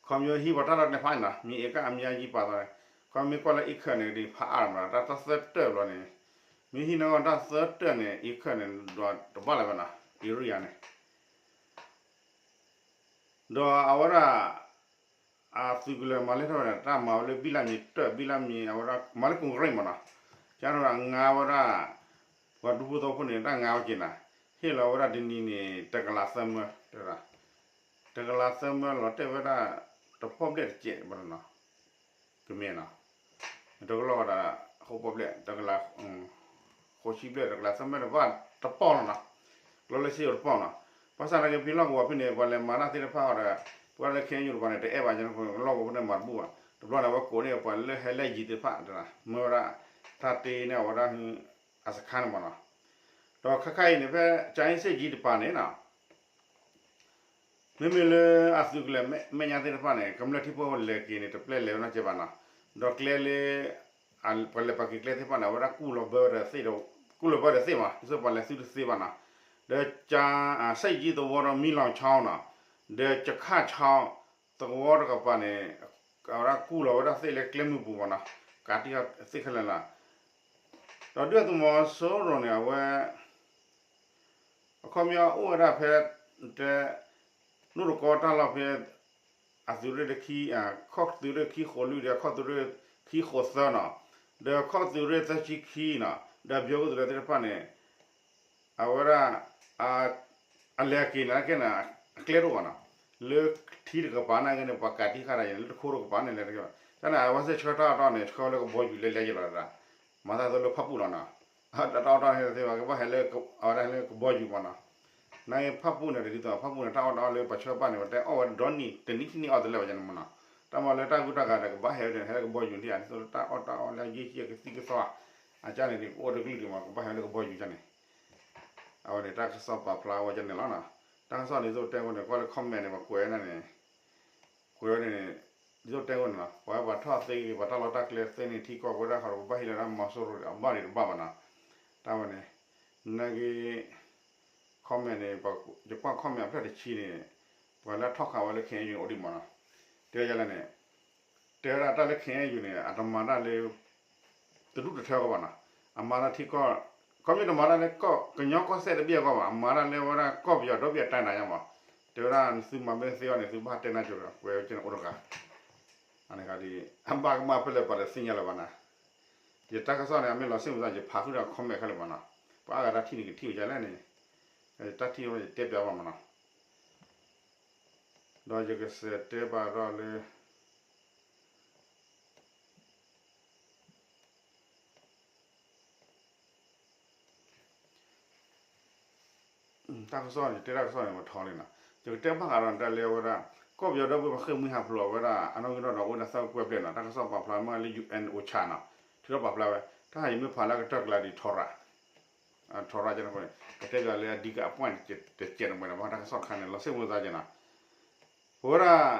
ခီပညီဟံးပှၤတၢ်လီၢ်တဖၣ်န့ၣ်နီၤ မ့ၢ်အ့ၣ်ကၣ်အမံၤယံၤပာ်သီန့ၣ် ခီမ့ၢ်ကွၢ်လၢအ့ၣ်ခၢၣ်န့ၣ်ဒီး ဖးအါမးနီၤ တၢ်တၢ်သၢတၢၢ်ဘျီန့ၣ် မ့ၢ်ဟံးန့ၢ်ဝဲတၢ်သၢတၢၢ်န့ၣ် အ့ၣ်ခၢၣ်န့ၣ် ဒီးတဘၣ်လၢၤဘၣ်နီၤ area န့ၣ် ဒီးအဝဲဒၣ် အသုးကလၢၤမၤလဲၢ်ထီၣ်ဝဲန့ၣ် တၢ်မၤဝဲလၢဘံၣ်လၢ်မံၤတၢၢ် ဘံၣ်လၢ်မံၤ အဝဲဒၣ် မၤလၢကီၢ်ကရ့ၣ်မးနီၤ ကန့ၣ်ဒီးငါဝဲဒၣ် ပှၤဒူဖိသဝီဖိန့ၣ် တၢ်ငါဝဲက့ၤနီၤ ဟ့ၣ်လီၤဝဲဒၣ်တနံၤန့ၣ် တကလးသၢမၢ တဲဝဲဒၣ် တကလးသၢမၢလီၤတဲာ်ဝဲဒၣ် တပီၣ်ဘျဲၣ်တကဲးဘၣ်နီၤ ကမ့ၢ်နီၤ တကလီၢ်ဝဲဒၣ် ဃိးပီၣ်ဘျဲၣ် တကလး ဃိးဆံဘျဲၣ် တကလးသၢမၢတဘၣ်တပီၣ်လီၤနီၤ ကလီလၢဆံးတပီၣ်နီၤ ဘၣ်ဆၣ်သနာ်က့ ဖဲလီၢ်ကဝီၤဖဲန့ၣ် ပှၤလဲၤမၤတၢ်သ့ၣ်တဖၣ်အီၤဒီး ပှၤလၢ ခ့ၣ်အဲၣ်ယူၣ် တပၤန့ၣ် တအဲၣ်ဘၣ်ကန့ၣ်အဃိန့ၣ် လီၢ်ကဝီၤဖဲန့ၣ်မၤတဘူၣ်ဘၣ် တဘျီန့ၣ် အဝဲကိးန့ၢ်ပှၤလၢဟဲလၢယံၤသ့ၣ်တဖၣ် မၢဝဲဒၣ် တၢ်တ့န့ၢ်အဝဲဒၣ် အစခါန့ၣ်မးနီၤ ဒီးခဲခါအံၤန့ၣ် ဖဲကၠါအ့စ့ၣ်ကၠံတပၤန့ၣ်နီၤ မ့မ့ၢ်လၢအသုးကလၢၤမဲာ်ညါသ့ၣ်တဖၣ်န့ၣ် ကမျၢၢ်ထံဖိလဲၤက့ၤန့ၣ် တပျဲလဲၤဝဲနီတစဲးဘၣ်နီၤ, ဒီးကျဲလၢ ပှၤလဲၤပာ်က့ၤကျဲသ့ၣ်တဖၣ်န့ၣ် အဝဲဒၣ်ကူၣ်လီၤဘၢဝဲဒီးသ့ၣ်ဒီး ကူၣ်လီၤဘၢဒီးသ့ၣ်မး ဒ်သိးပှၤလဲၤသုတသ့ဘၣ်နီၤ, ဒီးကၠါ စဲၣ်ကၠံသဝီဒီးမံလီၤဆီနီၤ, ဒီးကခၣ်ဆီ သဝီတကပၤန့ၣ် အဝဲဒၣ်ကူၣ်လီၤဝဲဒၣ်သ့ၣ်လၢကျဲမုၢ်ပူၤမးနီၤ, ကးတံၢ်သ့ၣ်ခဲလၢာ်နီၤ, ဒီးဒုၣ်ဒါသုးမီၤစိရိၤန့ၣ် အဝဲ အခီပညီအိၣ်ဝဲဒၣ်ဖဲ တဲ နိၣ်တကီတၢ်လီၢ်ဖဲ အသုးရ့ၣ်တခံ ခီၣ်သုးရ့ၣ်ခံဃိးလွံၢ်ဒီး ခီၣ်သုးရ့ၣ်ခံဃိးသၢနီၤ, ဒီးခီၣ်သုးရ့ၣ်သၢဆံခံနီၤ, ဒီးပယီၤသုးကလၢၤသ့ၣ်တဖၣ်န့ၣ် အဝဲဒၣ် အလဲၤက့ၤန့ၣ်ကဲန့ၣ် အကျဲတအိၣ်ဘၣ်နီၤ, လၢထံတကပၤန့ၣ်ကဲန့ၣ် ပှၤကးတံၢ်ဃာ်တၢ်ယဲန့ၣ် လၢတခိတကပၤန့ၣ်လဲၤတကဲဘၣ်, တၢ်န့ၣ် အဝဲသ့ၣ်ဆှၢတၢ်အီၣ်တၢ်အီန့ၣ် ဆှၢလၢကဘီယူၤလဲၤလဲၤယဲလီၤဒၣ်, မၤသးသိးလၢဖၣ်ပူၣ်လီၤနီၤ, တၢ်အီၣ်တၢ်အီန့ၣ်သ့ၣ်ဘၣ် ကဘၣ်ဟဲလၢ အဝဲဒၣ်ဟဲလၢကဘီယူၤမးနီၤ, နာ်က့ဖၣ်ပူၣ်န့ၣ် ဒ်သိးဖၣ်ပူၣ်န့ၣ် တၢ်အီၣ်တၢ်အီလၢပှၤဆှၢဘၣ်န့ၣ် ပတဲအီၣ်ဝဲဒၣ်ဒီနံၣ် တနံၣ်ခံနံၣ်အီၣ်တလၢာ်ဘၣ်န့ၣ်မးနီၤ, တၢ်မၤလၢတၢ်ဂုၢ်တၢ်ဂၤဒီး ကဘၣ်ဟဲဝဲဒၣ် ဟဲလၢကဘီယူၤန့ၣ် ဒ်သိးလၢတၢ်အီၣ်တၢ်အီလၢယံာ်ယံာ်ကသံၣ်ကသီ အကၢ်န့ၣ် ကအိၣ်တကလုာ်ဒံးမး ကဘၣ်ဟဲလၢကဘီယူၤန့ၣ် အဝဲန့ၣ် တၢ်ကစီၣ်ပာ်ဖျါဝဲန့ၣ်လီၤနီၤ, တၢ်ကစီၣ်န့ၣ် ဒ်သိးတဲဝဲန့ၣ် ကွၢ်လၢ comment န့ၣ် ပှၤကွဲးဝဲဒၣ်န့ၣ်, ကွဲးဝဲဒၣ်န့ၣ်, ဒ်သိးတဲဝဲန့ၣ်လီၤ ပှၤဝဲပှၤထီၣ်သ့ဂ့ၤ ပှၤတၢ်လီၢ်တၢ်ကျဲသ့န့ၣ် ထံကီၢ်ဝဲဒၣ်ဃီဒီး ပဘၣ်ဟ့ၣ်လီၤဒၣ်မီၤစိရိၤဒီး အဘၣ်ဒံးတဘၣ်ဘၣ်နီၤ, တၢ်ဝဲန့ၣ်, နာ်က့ comment န့ၣ် ယကွၢ် comment အဖျၢၣ်တဆံန့ၣ်, ပှၤလၢထီၣ်ခးဝဲလၢ KNU န့ၣ် အိၣ်ဒံးမးနီၤ, တဲဝဲဒ်လဲၣ်န့ၣ် တဲဝဲဒၣ်တၢ်လၢ KNU န့ၣ် အတမၤတၢ်လၢ တဒူၣ်တထၢကီၢ်ဘၣ်နီၤ, အမၤတၢ်ထံကီၢ်, ခီမ့ၢ်တမၤတၢ်လၢ ကညီကီၢ်စဲၣ်တဘ့ၣ်အဂီၢ်ဘၣ်, အမၤတၢ်လၢဝဲဒၣ်ကီၢ်ပယီၤဒီဘ့ၣ်အတၢ်နၤညါမး, တဲဝဲဒၣ်သုမၤမ့ၢ်သ့အီၤန့ၣ် သုဘၣ်တဲနၢ်ကၠိဒီး ကွဲးဝဲကဲန့ၣ်အိၣ်တဂၤ, အဘၣ်ကမၣ်ဖဲလဲၣ်ပှၤတသ့ၣ်ညါလၢၤဘၣ်နီၤ, ယတၢ်ကစီၣ်န့ၣ် အမ့ၢ်လီၤစ့ၢ်မုာ်သး ယဖးဃုာ်ဒီး comment ခဲလၢာ်မးနီၤ, ပှၤအါဂၤတၢ်ထံၣ်န့ၣ်ကထံၣ်ဝဲဒ်လဲၣ်န့ၣ်, တၢ်ထံၣ်ဝဲယတဲပျးဘၣ်မးနီၤ ဒီးယကစးတဲပာ်ဒီးလၢ တၢ်ကစီၣ်န့ၣ် တဲတၢ်ကစီၣ်န့ၣ် ပထီလံနီၤ, ယကတဲဘၣ်ဃးဒီးတၢ်လၢအဝဲဒၣ် ကီၢ်ပယီၤဒီဘ့ၣ်ပှၤဃ့ၢ်မှံဟးဖျိးအဝဲဒၣ် အနီၣ်ဂံၢ်နီၣ်ဒွးအိၣ်ဝဲဒၣ်သၢကကွဲၢ်ဘျဲၣ်နီၤ, တၢ်ကစီၣ်ပာ်ဖျါမ့ၢ်လၢ UN OCHA နီၤ, ထုးထီၣ်ပာ်ဖျါဝဲ, တၢ်ဟးယမ့ၢ်ဖးလၢအကတၢၢ်ကျါဒ်ထီရၤ ထီရၤကဲန့ၣ်အဃိန့ၣ် ကတဲပျးလၢအဓိကအပွင့်န့ၣ် တကဲးန့ၣ်ဝဲန့ၣ် ဘၣ်တၢ်ကစီၣ်တခါန့ၣ် လီၤစ့ၢ်မုာ်သးကဲနီၤ, ပဝဲဒၣ်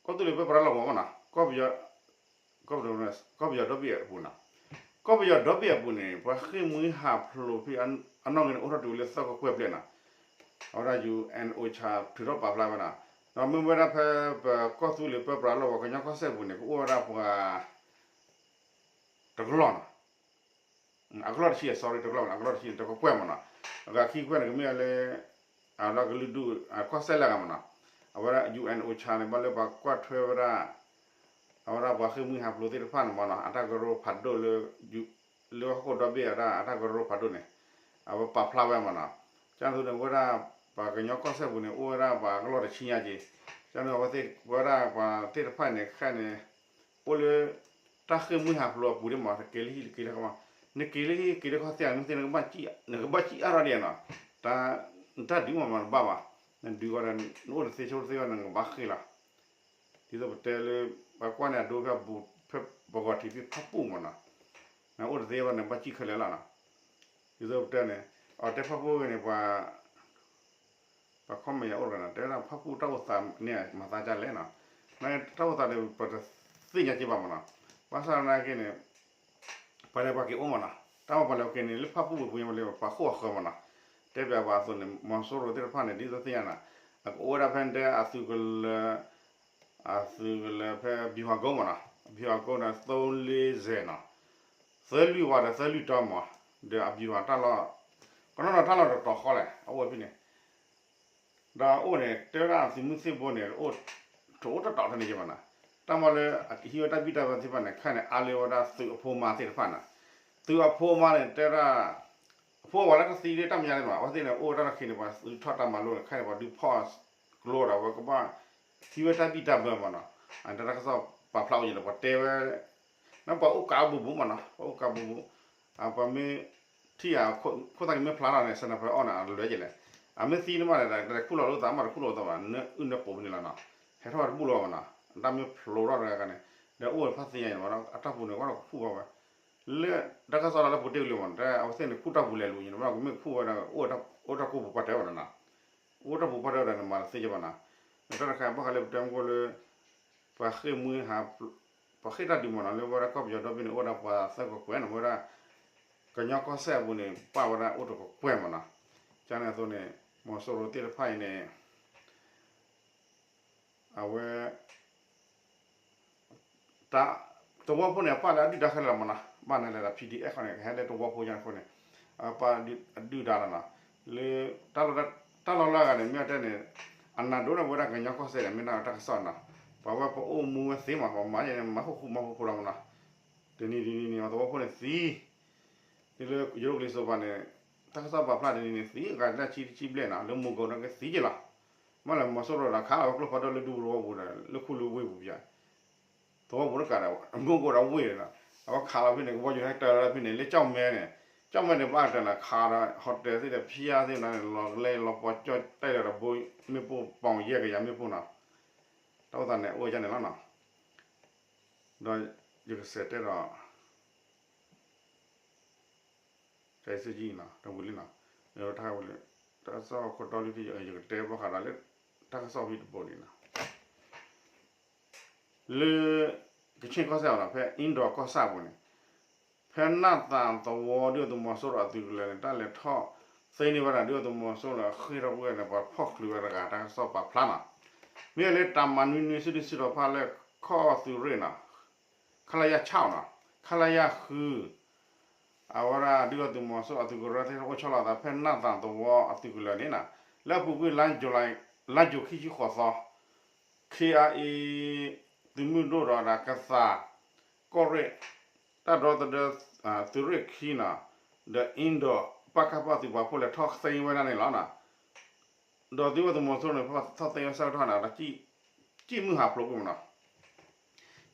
ကီၢ်သူလ့ၤပၢပြးလီၢ်ကဝီၤမးနီၤ, ကီၢ်ပယီၤဒီဘ့ၣ်အပူၤနီၤ, ကီၢ်ပယီၤဒီဘ့ၣ်အပူၤန့ၣ် ပှၤဃ့ၢ်မှံဟးဖျိးဖဲအနီၣ်ဂံၢ်န့ၣ် အိၣ်ထီၣ်တုၤလၢသၢကကွဲၢ်ဘျဲၣ်နီၤ, အဝဲဒၣ် UN OCHA ထုးထီၣ်ပာ်ဖျါဝဲနီၤ, ဒီးမ့ၢ်ဝဲဒၣ်ဖဲပကီၢ်သူလ့ၤပၢပြးလီၢ်ကဝီၤ ကညီကီၢ်စဲၣ်ပူၤန့ၣ် ကအိၣ်ဝဲဒၣ်ပှၤ တကလီၢ်နီၤ, အကလီၢ်တဆံ sorry တကလီၢ် အကလီၢ်တဆံန့ၣ် တကကွဲၢ်မးနီၤ, အဂၤခံကွဲၢ်န့ၣ် ကမ့ၢ်ဝဲလၢ အလီၢ်ကလုာ်ဒူၣ် ကီၢ်စဲၣ်လၢအဂၤမးနီၤ, အဝဲဒၣ် UN OCHA န့ၣ် ဘၣ်လၢပှၤကွၢ်ထွဲဝဲဒၣ် အဝဲဒၣ်ပှၤဃ့ၢ်မှံဟးဖျိးသ့ၣ်တဖၣ်န့ၣ်မးနီၤ အတၢ်ကရၢကရိဖးဒိၣ်လၢ လၢဟီၣ်ခိၣ်ဒီဘ့ၣ်အတၢ် အတၢ်ကရၢကရိဖးဒိၣ်န့ၣ် အဝဲပာ်ဖျါဝဲမးနီၤ, ကန့ၣ်အသိးန့ၣ် ဝဲဒၣ် ပှၤကညီကီၢ်စဲၣ်ပူၤန့ၣ် အိၣ်ဝဲဒၣ်ပှၤအကလီၢ်တဆံညါက့ၤ, ကန့ၣ်အဝဲသ့ၣ် ပဝဲဒၣ်ပှၤသ့ၣ်တဖၣ်န့ၣ် ခဲအံၤန့ၣ် အိၣ်လၢ တၢ်ဃ့ၢ်မှံဟးဖျိးအပူၤဒ်မး တက့ၤလၢဟံၣ်တက့ၤလၢဃီမး, နက့ၤလၢဟံၣ်က့ၤလၢဃီသ့ၣ် မ့ၢ်သ့ၣ် နကဘၣ်စံၣ်အါထီၣ်ဒ်နီၤ, တၢ် နတၢ်ဒုးမးမးတဘၣ်ဘၣ်, နဒုးဝဲဒီး နအိၣ်တသ့ဆိတသ့ဘၣ်န့ၣ် နကဘၣ်ဃ့ၢ်လီၤ, ဒ်သိးပတဲလၢ ပှၤကွၢ်န့ၣ်အဒိဖဲအဘူး ဖဲပဂီၤထံးဖဲဖၣ်ပူၣ်မးနီၤ, နအိၣ်တသ့ဘၣ်န့ၣ် ဘၣ်စံၣ်ခဲလၢာ်လီၤနီၤ, ဒ်သိးပတဲန့ၣ် အတဲဖၣ်ပူၣ်ဂ့ၤန့ၣ် ပှၤ ပှၤ comment ယၤအိၣ်တဂၤနီၤ တဲဝဲဒၣ်ဖၣ်ပူၣ်တၢ်အိၣ်သးန့ၣ် မၤသးဒ်လဲၣ်နီၤ, မ့ၢ်တၢ်အိၣ်သးန့ၣ် ပတသ့ၣ်ညါက့ၤဘၣ်မးနီၤ, ဘၣ်ဆၣ်သနာ်က့န့ၣ် ပှၤလဲၤပှၤက့ၤအိၣ်မးနီၤ, တၢ်မ့ၢ်ပှၤလဲၤပှၤက့ၤန့ၣ် လၢဖၣ်ပူၣ်ပူၤပူၤညါမးလၢပှၤဃိၣ်အဃၢၤမးနီၤ, တဲပျးပှၤအသိးန့ၣ် မီၤစိရိၤသ့ၣ်တဖၣ်န့ၣ် ဒ်သိးသ့ၣ်ညါနီၤ, အကအိၣ်ဝဲဒၣ်ဖဲဒဲအသုးကလၢၤ အသုးကလၢၤဖဲ ဗျူဟာကုန်း မးနီၤ, ဗျူဟာကုန်းန့ၣ် သုံးလေးဆယ် နီၤ, သၢလွံၢ်ဝါဒီးသၢလွံၢ်တီမး, ဒီးအဗျူဟာတၢ်လီၢ် ကနီၢ်နီၢ်တၢ်လီၢ်တတီၤဃီလဲၣ် အအိၣ်ဝဲဖဲန့ၣ် ဒီးအအိၣ်န့ၣ် တဲဝဲဒၣ်သုးမုၢ်သံၣ်ဘိန့ၣ် တအိၣ်တတီၤထဲန့ၣ်က့ၤဘၣ်နီၤ, တၢ်မ့ၢ်လၢအဟံးဝဲတၢ်ဘံၣ်တၢ်ဘၢသ့ၣ်တဖၣ်န့ၣ် ခဲအံၤန့ၣ် အါလၢဝဲဒၣ်သုးအဖိမါသ့ၣ်တဖၣ်နီၤ, သုးအဖိမါန့ၣ် တဲဝဲဒၣ် အဖိအဝၤလၢတသံလၢတၢ်မဲာ်ညါန့ၣ်မး အဝဲသ့ၣ်န့ၣ် အိၣ်ဝဲတၢ်လီၢ်ခံန့ၣ် ပှၤသုးထီၣ်တၢ်မၤလိန့ၣ် ခဲအံၤန့ၣ် ပှၤဒုးဖီၣ်ကျိဒီးဝဲကဘၣ် ဟံးဝဲတၢ်ဘံၣ်တၢ်ဘၢမးနီၤ, တၢ်ကစီၣ်ပာ်ဖျါအိၣ်ယံၤဒီး ပှၤတဲဝဲ နပှၤအိၣ်ကးဘူးဘူးမးနီၤ, ပှၤအိၣ်ကးဘူးဘူး, ပှၤမ့ၢ်ထံၣ်ယၤ ခိၣ်သၣ်ကမ့ၢ်ဖျါထီၣ်န့ၣ် sniper အီၣ်န့ၣ် အလွဲၢ်က့ၤလဲၣ်, အမ့ၢ်သံန့ၣ်မးန့ၣ် တခူၣ်လီၤလိာ်သးမး တခူၣ်လီၤလိာ်သးဘၣ် နအုၣ်နပူၤန့ၣ်လီၤနီၤ, ဟဲထီၣ်တဘူၣ်လီၤဘၣ်မးနီၤ, တၢ်မ့ၢ်ဖျိးထီၣ်တဂၤန့ၣ် ဒီးအိၣ်ဖးသ့ၣ်ညါအံၤမးနီၤ အတၢ်ပူၤန့ၣ် ကဘၣ်ဒီးကခူၣ်ဘၣ်ဝဲ လၢတၢ်ကစီၣ်လၢပူၤတ့ၢ်ကလံၤမး တဲအဝဲသ့ၣ်န့ၣ် ခူၣ်တၢ်ပူၤလဲၤလူၤန့ၣ် မ့ၢ်ကမ့ၢ်ခူၣ်ဝဲဒၣ် အိၣ်တၢ်ကိးပူၤပှၢ်တဲဝဲဒၣ်နီၤ, အိၣ်တၢ်ပူၤပှၢ်တဲဝဲဒၣ်န့ၣ် မၤတသ့ကဘၣ်နီၤ, တၢ်တခါဘၣ်ဃးလၢပတဲမူခိၣ်လၢ ပှၤဃ့ၢ်မှံဟး ပှၤဃ့ၢ်တၢ်ဒုးမးနီၤ လၢဝဲဒၣ်ကီၢ်ပယီၤဒီဘ့ၣ်န့ၣ် အိၣ်ဝဲဒၣ်ပှၤသၢကကွဲၢ်နီၤ ဝဲဒၣ် ကညီကီၢ်စဲၣ်အပူၤန့ၣ် ပာ်ဝဲဒၣ်အိၣ်တကကွဲၢ်မးနီၤ, ကန့ၣ်အသိးန့ၣ် မီၤစိရိၤသ့ၣ်တဖၣ်အံၤန့ၣ် အဝဲ တၢ် သဝီဖိန့ၣ် အပာ်လၢအဒုၣ်ဒါခဲလၢာ်လီၤမးနီၤ, ဘၣ်န့ၣ်လဲၣ်ဒီး PDF ဃီန့ၣ် ကဟဲလၢသဝီဖိညါအဃိန့ၣ် အပာ်အဒုၣ်ဒါလီၤနီၤ, လၢ တၢ်လီၢ်လၢအဂၤန့ၣ် မ့ၢ်အတဲန့ၣ် အနၢ်ဒိၣ်န့ၣ်ဝဲဒၣ်ကညီကီၢ်စဲၣ်န့ၣ် မ့ၢ်ဒၣ်တၢ်ကစီၣ်နီၤ, ပှၤဝဲပအိၣ်မူဝဲသ့မး ပှၤမၤယဲန့ၣ် မၤဃူဃူမၤဃူဃူလီၤမးနီၤ, တနံၤတနံၤန့ၣ် အသဝီဖိန့ၣ်သံ ဒ်လၢယိၤကလံၤစိးပၤန့ၣ် တၢ်ကစီၣ်ပာ်ဖျါတနံၤန့ၣ် သံအဂၤတဆံတဆံဘျဲၣ်နီၤ လၢမိၢ်ကိးဒီးကသံက့လီၤ. မ့ၢ်လၢမီၤစိရိၤဒီးခးလီၤဝဲကျိဖးဒိၣ်လၢဒူပူၤသဝီပူၤဒီး လၢခူလၢဝ့ၢ်ပူၤပၠး သဝီပူၤတကးဒီး မိၢ်ကိးဒီးဝ့ၢ်ဒီး အဝဲခးလီၤဖဲန့ၣ် ကဘီယူၤဟဲတၢၤလီၤဖဲန့ၣ် လၢကၠီၣ်မဲန့ၣ် ကၠီၣ်မဲန့ၣ် ဘၣ်တၢ်န့ၣ် ခးဒီး hotel သ့ၣ်ဒီး ဖၠါသ့ၣ်ဒီး လီၤကလဲလီၤပီၤကၠီၣ်တဲလီၤဒီး ဘိမ့ၣ်ပိၢ် ပီၤယဲၢ်ကယၤမ့ၣ်ပိၢ်နီၤ တၢ်အိၣ်သးန့ၣ် အိၣ်ဝဲန့ၣ်လီၤနီၤ. ဒီးယကစးတဲဒီး တၢ်စ့ၢ်ကီးနီၤ တဝံၤလံနီၤ တၢ်ကစီၣ်ခိၣ်တီလံ ယကတဲဘၣ်ဃးဒီးလၢ တၢ်ကစီၣ်ဖဲတဘိန့ၣ်နီၤ လၢ ကခ့ၣ်ကီၢ်စဲၣ်အီၤနီၤ ဖဲအ့ၣ်ဒိးကီၢ်ဆၣ်ပူၤန့ၣ် ဖဲနၢ်သးသဝီဒုၣ်ဒါသုးမီၤစိရိၤအသုးကလၢၤန့ၣ် တၢ်လဲၤထီၣ်သ့န့ၢ်ဝဲဒၣ်ဒုၣ်ဒါသုးမီၤစိရိၤအဃ့ၢ်ထီၣ်ပှဲၤန့ၣ် ပှၤဖီၣ်ချုးဝဲတဂၤ တၢ်ကစီၣ်ပာ်ဖျါနီၤ မ့ၢ်လၢတၢ်မၤနွံနွံစုဒုစုဒီဖးလၢ ခီၣ်အသုးရ့ၣ်နီၤ ခလရ ဆၣ်နီၤ ခလရ ဃု အဝဲဒၣ်ဒုၣ်ဒါသုးမီၤစိရိၤအသုးကရၢသ့ၣ်အိၣ်ဆီလီၤသးဖဲနၢ်သးသဝီအသုးကလၢၤန့ၣ်နီၤ လၢအပူၤကွံာ် လါယူၤခံဆံဃိးသီ ခ့ၣ်အါအ့ သုးမုၢ်ဒိၣ်ဒီးဒၣ်ကသး ကီၢ်ရ့ၣ် တၢ်ဒီသဒၢ သုးရ့ၣ်ခံနီၤ ဒီးအ့ၣ်ဒိး ပကဖ သုးပာ်ဖှိၣ်လဲၤထီၣ်သ့ဝဲဒၣ်န့ၣ်လီၤနီၤ ဒီးသုးဝဲသုးမီၤစိရိၤန့ၣ် ဖီၣ်သ့ဝဲဆၢကတီၢ်န့ၣ်ဒီး ကံၣ်မုၢ်ဟးဖျိးကွံာ်မးနီၤ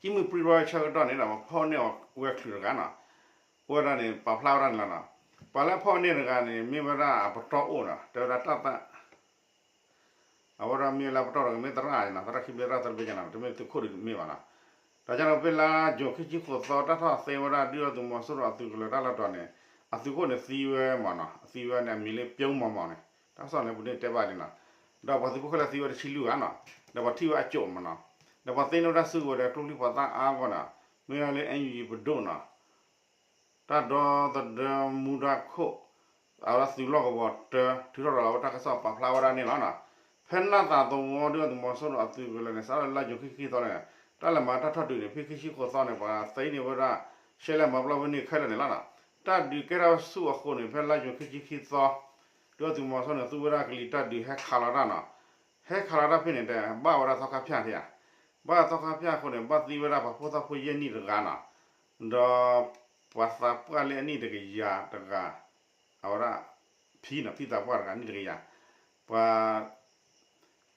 ကံၣ်မုၢ်ပြံဝဲဆၢကတီၢ်န့ၣ်ဒီး ပှၤဖီၣ်န့ၢ်အီၤဝဲချုးတဂၤနီၤ အိၣ်ဝဲဒၣ်န့ၣ် ပာ်ဖျါဝဲဒၣ်န့ၣ်လီၤနီၤ ပှၤလၢဖီၣ်န့ၢ်တဂၤန့ၣ် မ့ၢ်ဝဲဒၣ်အပတီၢ်အိၣ်နီၤ တဲဝဲဒၣ်တၢ်သၣ် အဝဲဒၣ်မ့ၢ်လၢပတီၢ်ဒီးကမ့ၢ်သရၣ်နီၤ သရၣ်ခံဘ့ၣ်သရၣ်သၢဘ့ၣ်ကနီၤ တမ့ၢ်သုးခိၣ်ဒုးမ့ၢ်ဘၣ်နီၤ ဒီးကန့ၣ်ဖဲလါယူၤခံဆံဃိးသီ တၢ်ထီၣ်သ့ဝဲဒၣ်ဒုၣ်ဒါသုးမီၤစိရိၤအသုးကလၢၤတၢ်လီၢ်တတီၤန့ၣ် အသုးခိၣ်န့ၣ်သံဝဲမးနီၤ အသံဝဲန့ၣ် အမံၤလၢပျိမီၤမီၤန့ၣ် တၢ်ကစီၣ်န့ၣ် ပူၤန့ၣ်တဲဘၣ်လံနီၤ ဒီးပှၤသုးခိၣ်ခဲလၢာ်သံဝဲတဆံလွံၢ်ဂၤနီၤ ဒီးပှၤထံၣ်ဝဲအစိၣ်မးနီၤ ဒီးပှၤသ့န့ၢ်ဝဲဒၣ်စုကဝဲၤဒီးကျိချံပှၤသၣ်အါဂီၢ်နီၤ မ့ၢ်ဝဲလၢ NUG ပဒိၣ်နီၤ တၢ်ဒီသဒၢမူဒါခိၣ် အဝဲဒၣ်သုးလီၢ်ကဝီၤတၢ ထုးထီၣ်ရၤလီၤဝဲတၢ်ကစီၣ်ပာ်ဖျါဝဲဒၣ်န့ၣ်လီၤနီၤ. ဖဲနၢ်သးသဝီဒုၣ်ဒါသုးမီၤစိရိၤအသုးကလၢၤန့ၣ် စးထီၣ်လၢလါယူၤခံဆံခံသီန့ၣ် တၢ်လဲၤမၤတၢ်ထီၣ်ဒုးန့ၣ် ဖဲခံဆံဃိးသီန့ၣ် ပှၤသ့န့ၢ်ဝဲဒၣ် ရှဲလဲၣ်မၤပျီဝဲန့ၣ်ခဲလၢာ်န့ၣ်လီၤနီၤ. တၢ်ဒုးကဲထီၣ်ဆူအဃိန့ၣ် ဖဲလါယူၤခံဆံခံသီ ဒုၣ်ဒါသုးမီၤစိရိၤန့ၣ် သူဝဲဒၣ်ကလံၤတၢ်ဒုးဟဲခးလီၤတၢ်နီၤ. ဟဲခးလီၤတၢ်ဖဲန့ၣ် တဘၣ်ဝဲဒၣ်သီခါဖၠၣ်ထံဧါ, ဘၣ်သီခါဖၠၣ်အဃိန့ၣ် ဘၣ်သံဝဲဒၣ်ပှၤဖိသၣ်ဖိယဲၢ်နံၣ်တဂၤနီၤ, ဒီးပှၤသးပှၢ်လၢအနံၣ်တကယၤတဂၤ, အဝဲဒၣ် ဖံနီၤ ဖံသးပှၢ်တဂၤနံၣ်တကယၤ, ပှၤ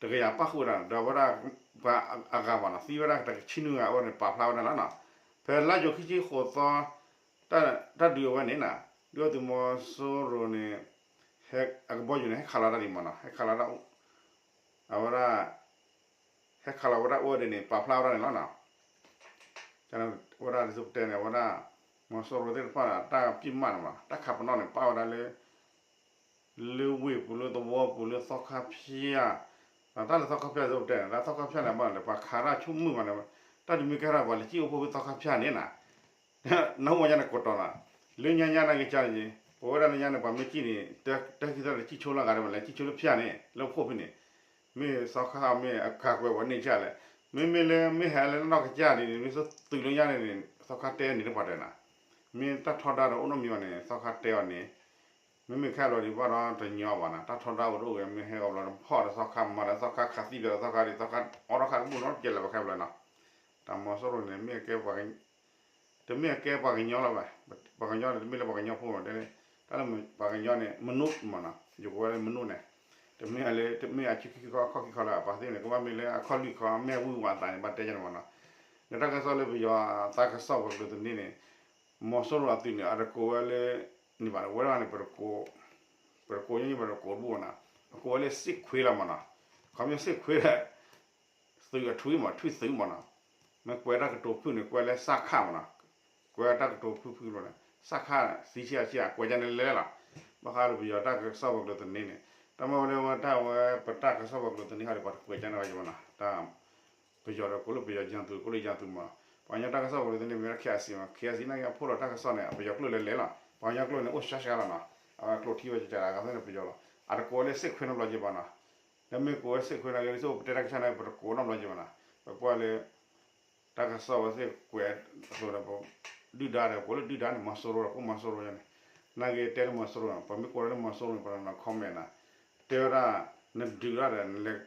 တကယၤပၣ်ဃုာ်ဝဲဒၣ် ဒီးအဝဲဒၣ် ပှၤအဂၤဘၣ်နီၤ သံဝဲဒၣ်တဆံနွံဂၤအိၣ်န့ၣ် ပာ်ဖျါဝဲဒၣ်လီၤနီၤ. ဖဲလါယူၤခံဆံဃိးသီ တၢ်ဒုးအဝဲန့ၣ်နီၤ ဒုၣ်ဒါသုးမီၤစိရိၤန့ၣ် အကဘီယူၤန့ၣ် ဟဲခးလီၤတၢ်ဒံးမးနီၤ ဟဲခးလီၤတၢ် အဝဲဒၣ် ဟဲခးလီၤဝဲဒၣ်အိၣ်ဝဲဒၣ်န့ၣ် ပာ်ဖျါဝဲဒၣ်န့ၣ်လီၤနီၤ. ဝဲဒၣ်ဒ်သိးပတဲန့ၣ် အဝဲဒၣ် မီၤစိရိၤသ့ၣ်တဖၣ် တၢ်ပစ်မှတ်န့ၣ်မး တၢ်ခးပနီၣ်န့ၣ် ပာ်ဝဲဒၣ်လၢ လၢဝ့ၢ်ပူၤ လၢသဝီပူၤ လၢသီခါဖၠၣ်, တၢ်လၢသီခါဖၠၣ်ဒ်သိးပတဲန့ၣ် တၢ်သီခါဖၠၣ်န့ၣ် ဘၣ်လၢပှၤခးတၢ်ဆိကမိၣ်မးန့ၣ် တၢ်ဒုးမ့ၢ်ကဲထီၣ် ပှၤလဲၤစံၣ်အိၣ်ဖှိၣ်ဖဲသီခါဖၠၣ်န့ၣ်နီၤ နအိၣ်ညါန့ၣ်ကိးတီၤနီၤ, လၢညါညါနာ်က့ၤကၢ်န့ၣ် ပဝဲဒၣ်လၢညါန့ၣ် ပှၤမ့ၢ်စံၣ်န့ၣ် တၢ်ခံသီန့ၣ် စံၣ်ဆိလၢအဂၤဒံးဘၣ် လဲၤစံၣ်ဆိလၢဖၠၣ်န့ၣ် လၢဖှိၣ်ဖဲန့ၣ် မ့ၢ်သီခါမ့ၢ်အကၤကွဲးပှၤန့ၢ်ကၢ်လဲၣ်, မ့မ့ၢ်လၢမ့ၢ်ဟဲလၢနီၢ်ကစၢ်ဒ်န့ၣ် မ့ၢ်သုးလၢညါန့ၣ် သီခါတဲန့ၣ်တပှၤတဲနီၤ, မ့ၢ်တၢ်ထီဒါဒီးအိၣ်နီတမံၤဘၣ်န့ၣ် သီခါတဲအီၤန့ၣ် မ့မ့ၢ်ခဲဘျီဒံးဘၣ်ဒီးတညီဘၣ်နီၤ, တၢ်ထီဒါအိၣ်တအိၣ်ဂ့ၤ မ့ၢ်ဟဲဂီၤဘျီတဖီၣ်ဒီးသီခါမၤဒီးသီခါခးသံဘျီဒီးသီခါဒံး သီခါအိးထီၣ်ခါတဘူၣ်နီတကဲလၢၤဘၣ်ခဲဘျီနီၤ, တၢ်မီၤစိရိၤန့ၣ် မ့ၢ်အကဲ တမ့ၢ်အကဲပှၤကညီလီၤဘၣ်, ပှၤကညီန့ၣ် တမ့ၢ်လၢပှၤကညီဖိမး, တၢ်လၢပှၤကညီန့ၣ် မနုၤမးနီၤ, ယကဝဲလၢမနုၤန့ၣ်, တမ့ၢ်လၢ တမ့ၢ်အခံခံခီခီခံခီလၢၤ ပှၤသ့ၣ်န့ၣ် ကဘၣ်မ့ၢ်လၢအခီၣ်လွံၢ်ခီ မ့ၢ်ဝံၣ်ဝးသးန့ၣ် ဘၣ်တဲယၤန့ၣ်မးနီၤ, ဒီးတၢ်ကစီၣ်လၢပယီၤသးကစီၣ်ပှၤကလုာ်သန့န့ၣ်, မီၤစိရိၤအသုးန့ၣ် အတကိးဝဲလၢ န့ၣ်ဘၣ် ဝဲဒၣ်န့ၣ် ပတကိး, ပတကိးညါန့ၣ် ပတကိးတဘူၣ်နီၤ, အကိးဝဲလၢစ့ၣ်ခွ့လီၤမးနီၤ, ခီမ့ၢ်စ့ၣ်ခွ့ဒီး သုးအထွံၣ်မး ထွံၣ်သုးမးနီၤ, မ့ၢ်ကွဲးတၢ်ကတိၤဖုၣ်န့ၣ် ကွဲးလၢစၣ်ခၣ်မးနီၤ, ကွဲးတၢ်ကတိၤဖုၣ်ဖုၣ်လီၤန့ၣ် စၣ်ခၣ်သံဆံးအဆံး ကွဲးကန့ၣ်လဲၣ်လီၤ, ဘၣ်ဃးလၢပယီၤတၢ်ကစီၣ်ပှၤကလုာ်သန့န့ၣ်, တၢ်မ့ၢ်ဝဲလၢဝဲတၢ်ဝဲ ပတၢ်ကစီၣ်ပှၤကလုာ်သန့ဟီဒီး ပှၤတကွဲးကန့ၣ်ဝဲယမးနီၤ, တၢ် ပယီၤဒီးကိးလၢပယီၤ ယၤသူ ကိးလၢယၤသူမး, ပှၤကညီတၢ်ကစီၣ်ပှၤကလုာ်သန့မ့ၢ်ဝဲ KIC မး KIC နာ်က့အဖိလီၤတၢ်ကစီၣ်န့ၣ် ပယီၤကျိာ်လဲၤလဲၤလီၤ, ပှၤကညီကျိာ်န့ၣ် အိၣ်စှၤစှၤလီၤနီၤ, အဝဲကျိာ်ထံဝဲကကးအဂၤသ့ၣ်န့ၣ်ပယီၤလီၤ, အတကိးဝဲလၢစ့ၣ်ခွ့နီတဘျီက့ၤဘၣ်နီၤ, လၢမ့ၢ်ကိးဝဲစ့ၣ်ခွ့နာ်က့ ဒ်သိးပတဲတၢ်ကစီၣ်န့ၣ် ပတကိးနီတဘျီက့ၤဘၣ်နီၤ, ပကွၢ်လၢ တၢ်ကစီၣ်ဝဲသ့ၣ်ကွဲးအသိးဒီး ဒုၣ်ဒါဒီး ကိးလၢဒုၣ်ဒါန့ၣ် မီၤစိရိၤဒီး ကိးမီၤစိရိၤန့ၣ်, နာ်က့တဲလၢမီၤစိရိၤန့ၣ် ပှၤမ့ၢ်ကိးလၢမီၤစိရိၤန့ၣ် ပှၤနီၤ comment နီၤ, တဲဝဲဒၣ် နဒုးတၢ်ဒီး နလဲၤ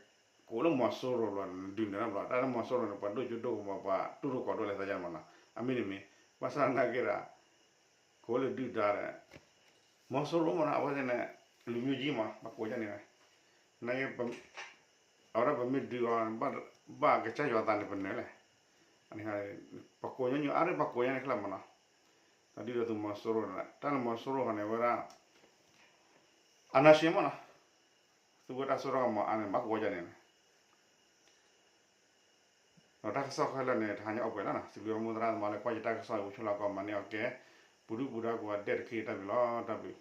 ကိးလၢမီၤစိရိၤဘျီ နဒုးနဲၣ်တၢ်ဘျီ တၢ်လၢမီၤစိရိၤန့ၣ် ပှၤဒိၣ်ကၠိဒိၣ်ကမီၤ ပှၤတူၢ်လိာ်ကီၢ်ဒိၣ်လဲၤသးယါမးနီၤ, အမ့ၢ်န့ၣ်မ့ၢ် ဘၣ်ဆၣ်နာ်က့ဒီး ကိးလၢဒုၣ်ဒါဒီး မီၤစိရိၤမ့ၢ်နီၤ အဝဲသ့ၣ်န့ၣ် လူမျိုးကြီးမး ပှၤကိးဒ်န့ၣ်ဝဲ, န အဝဲဒၣ်ပမ့ၢ်ဒုးအီၤ ဘၣ်ကစၢ်ယွၤသးန့ၣ် ပနၢၤလဲၣ်, ပှၤကိးညီနုၢ်အါရ့ၣ် ပှၤကိးညီနုၢ်ခဲလၢာ်မ့ၢ်နီၤ, ဒီးဒုးဒီးသုးမီၤစိရိၤန့ၣ် တၢ်လၢမီၤစိရိၤဃီန့ၣ် အဝဲဒၣ် အနၢၤရှ့မ့ၢ်နီၤ, သုဝဲတၢ်စိတၢ်ကမီၤအါန့ၣ် ဘၣ်ကိးဝဲဒ်န့ၣ် ဒီးတၢ်ကစီၣ်ခဲလၢာ်န့ၣ် တဟါညါအိၣ်ပှဲၤလီၤနီၤ, စံးဘျုးမိၢ်သရၣ်သမါလၢကွၢ်ယတၢ်ကစီၣ် အိၣ်ဆိးလီၤကီးမၤန့ၢ်အီၤကဲ, ပူၤဒုၣ်ပူၤဒါကိးဂၤဒဲးတက့ၢ် တၢ်ဘျုးလီၤ တၢ်ဘျုး.